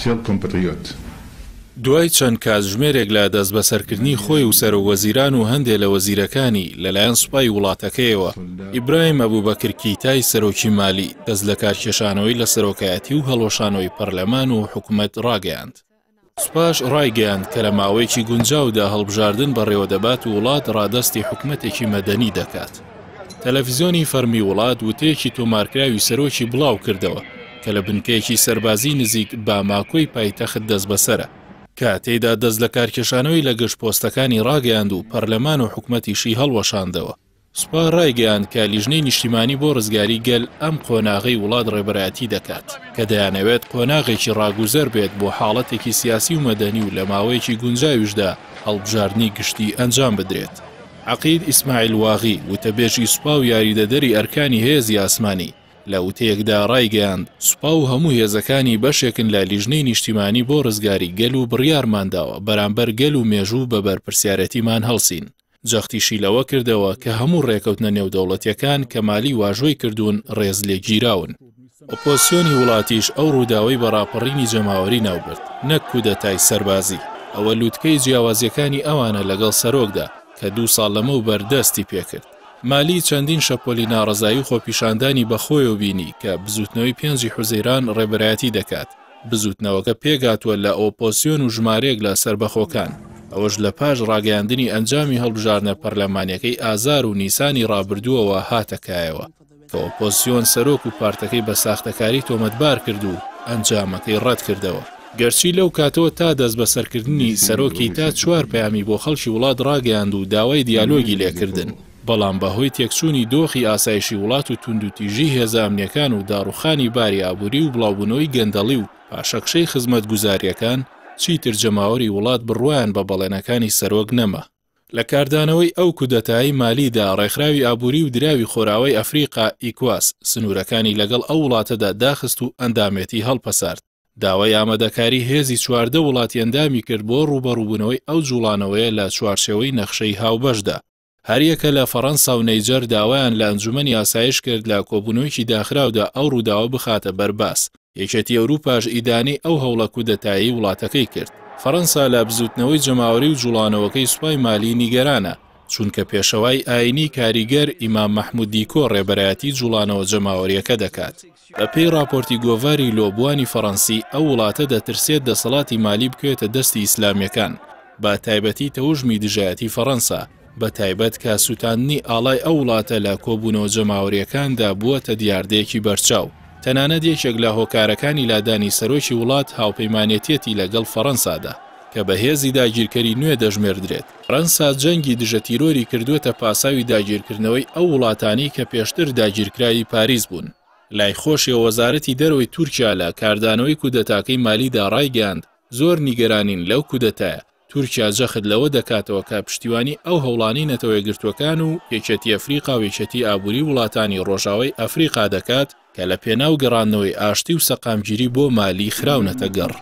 Chers compatriotes. دوای چەند کاتژمێرێک لە دەستبەسەرکردنی خۆی و سەرۆکوەزیران و هەندێ لە وەزیرەکانی لەلایەن سوپای وڵاتەکەیەوە، ئیبراهیم ئەبوبەکر کیتای سەرۆکی مالی دەست لەکارکێشانەوەی لە سەرۆکایەتی و هەڵوەشانەوەی پەرلەمان و حکومەت ڕاگەیاند. سوپاش ڕایگەیاند کە لە ماوەیەکی گونجاودا هەڵبژاردن بەڕێوەدەبات و وڵات ڕادەستی حکومەتێکی مەدەنی دەکات. تەلەفزیۆنی فەرمی وڵات وتەیەکی تۆمارکراوی سەرۆکی بڵاوکردەوە کە لە بنکەیەکی سەربازی نزیک باماکۆی پایتەخت دەستبەسەرە، کە تێیدا دەستلەکارکێشانەوەی لە گشت پۆستەکانی ڕاگەیاند و پەرلەمان و حکومەتیشی هەڵوەشاندەوە. سوپا ڕایگەیاند کە لیژنەی نیشتیمانی بۆ ڕزگاری گەل ئەم قۆناغەی وڵات ڕێبەرایەتی دەکات، کە دەیانەوێت قۆناغێکی ڕاگوزەر بێت بۆ حاڵەتێکی سیاسی و مەدەنی و لە ماوەیەکی گونجاویشدا هەڵبژاردنی گشتی ئەنجام بدرێت. عەقید ئیسماعیل واغی، وتەبێژی سوپا و یاریدەدەری ئەرکانی هێزی ئاسمانی، لە وتەیەکدا ڕایگەیاند، سوپا و هەموو هێزەکانی بەشێکن لە لیژنەی نیشتیمانی بۆ ڕزگاری گەل و بڕیارمانداوە بەرامبەر گەل و مێژوو بە بەرپرسیارێتیمان هەڵسین. جەختیشی لەوە کردەوە کە هەموو ڕێکەوتنە نێودەوڵەتیەکان کە مالی واژۆی کردوون ڕێزلێگیراون. ئۆپۆزسیۆنی وڵاتیش ئەو ڕووداوەی بە ڕاپەڕینی جەماوەری ناوبرد نەک کودەتای سەربازی. ئەوە لوتکەی جیاوازیەکانی ئەوانە لەگەڵ سەرۆکدا کە دوو ساڵ لەمەوبەر دەستی پێکرد. مالی چەندین شەپۆلی ناڕەزایی و خۆپیشاندانی بەخۆیەوە بینی کە بزوتنەوەی پێنجی حوزەیران ڕێبەرایەتی دەکات. بزووتنەوەکە پێکهاتووە لە ئۆپۆزسیۆن و ژمارەیەک لە سەربەخۆکان، ئەوەش لە پاش ڕاگەیاندنی ئەنجامی هەڵبژاردنە پەرلەمانیەکەی ئازار و نیسانی ڕابردووەوە هاتە کایەوە، کە ئۆپۆزسیۆن سەرۆک و پارتەکەی بە ساختەکاری تۆمەتبار کرد و ئەنجامەکەی ڕەتکردەوە. گەرچی لەو کاتەوە تا دەستبەسەرکردنی سەرۆک کیتا چوار پەیامی بۆ خەڵکی وڵات ڕاگەیاند و داوای دیالۆگی لێکردن، بەڵام بە هۆی تێکچوونی دۆخی ئاسایشی وڵات و توندوتیژی هێزە ئەمنییەکان و داڕوخانی باری ئابووری و بڵاوبوونەوەی گەندەڵی و پاشەکشەی خزمەتگوزارییەکان، چیتر جەماوەری وڵات بڕوایان بە بەڵێنەکانی سەرۆک نەما. لە کاردانەوەی ئەو کودەتایەی مالیدا، ڕێکخراوی ئابووری و دراوی خۆراوای ئەفریقا، ئیکواس، سنوورەکانی لەگەڵ ئەو وڵاتەدا داخست و ئەندامێتی هەڵپەسارد. داوای ئامادەکاری هێزی 14 وڵاتی ئەندامی کرد بۆ ڕووبەڕووبوونەوەی ئەو جوڵانەوەیە لە چوارچێوەی نەخشەی هاوبەشدا. هەریەکە لە فەڕەنسا و نەیجەر داوایان لە ئەنجومەنی ئاسایش کرد لە کۆبوونەوەیەکی داخراودا ئەو ڕووداوە بخاتە بەر باس. یەکێتی ئەوروپاش ئیدانەی ئەو هەوڵە کودەتایەی وڵاتەکەی کرد. فەڕەنسا لە بزووتنەوەی جەماوەری و جوڵانەوەکەی سوپای مالی نیگەرانە، چونکە پێشەوای ئایینی کاریگەر ئیمام مەحمود دیکۆ ڕێبەرایەتی جوڵانەوە جەماوەرییەکە دەکات. بە پێی ڕاپۆرتی گۆڤاری لۆبوانی فەڕەنسی، ئەو وڵاتە دەترسێت دەسەڵاتی مالی بکەوێتە دەستی ئیسلامییەکان، بە تایبەتی تەوژمی دژایەتی فەڕەنسا، بە تایبەت کە سووتاندنی ئاڵای ئەو وڵاتە لە کۆبوونەوە جەماوەرییەکاندا بووەتە دیاردەیەکی بەرچاو. تەنانەت یەکێک لە هۆکارەکانی لادانی سەرۆکی وڵات هاوپەیمانێتییەتی لەگەڵ فەڕەنسادا، کە بە هێزی داگیرکەری نوێ دەژمێردرێت. فەرەنسا جەنگی دژە تیرۆری کردووەتە پاساوی داگیرکردنەوەی ئەو وڵاتانەی کە پێشتر داگیرکراوی پاریس بوون. لای خۆشیەوە وەزارەتی دەرەوەی تورکیا لە کاردانەوەی کودەتاکەی مالیدا ڕایگەیاند، زۆر نیگەرانین لەو کودەتایە. تورکیا جەخت لەوە دەکاتەوە کە پشتیوانی ئەو هەوڵانەی نەتەوەیەکگرتووەکان و یەکێتی ئەفریقا و یەکێتی ئابووری وڵاتانی ڕۆژاوای ئەفریقا دەکات کە لە پێناو گەڕاندنەوەی ئاشتی و سەقامگیری بۆ مالی خراونەتە گەڕ.